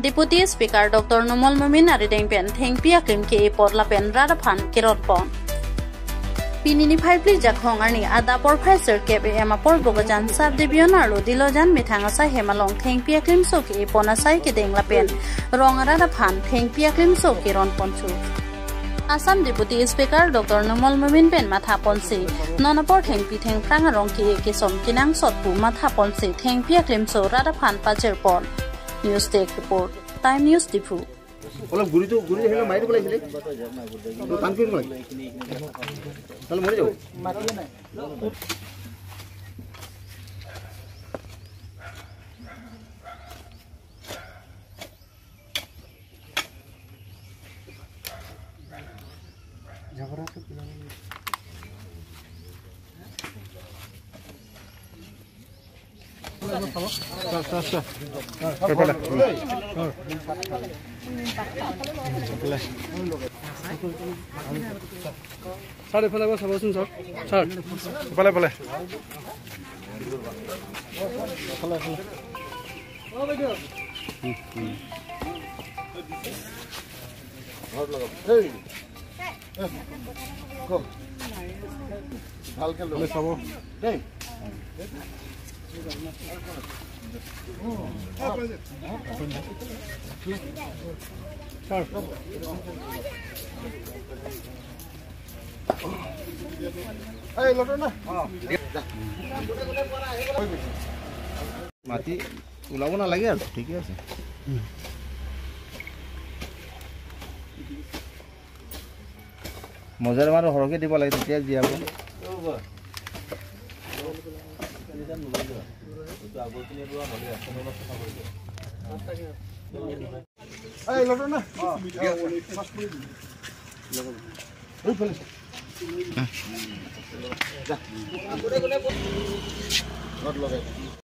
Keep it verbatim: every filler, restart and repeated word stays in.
Deputy Speaker Doctor Numal Momin arideng pen thengpi aklim ke-e apot lapen rat aphan keron pon. Pini niphai phli Jakhong arni adap porphai sirkep A.M. apor Bokajan sub division arlo Dilojan methang asai hem along thengpi aklimso ke-e pon asai kedeng lapen rong arat aphan thengpi aklimso keron pon thu. Assam Deputy Speaker Doctor Numal Momin pen matha ponsi non apor thengpi thengphrang arong ke-e kesom kenangsot pu matha ponsi thengpi aklimso rat aphan pachir pon. News Desk Report, Time News Diphu. অলপ গুৰিটো, গুৰি আহিলে মাৰি দিব লাগিছিলে। তো টান কৰি দিব লাগে। তাহলে মৰি যাব। ছাৰ, এইফালে এবাৰ চাবচোন, ছাৰ। ছাৰ। এইফালে, এইফালে। ভালকে লব। চাব। দেই। এই, লটো না। মাটি ওলাব নালাগে আৰু, ঠিকে আছে। মজাৰ মাৰ সৰহকে দিব লাগে, তেতিয়া জীয়াব। এই, লটো না। অ। এই ফালে। যা। ঘৰত লগাই।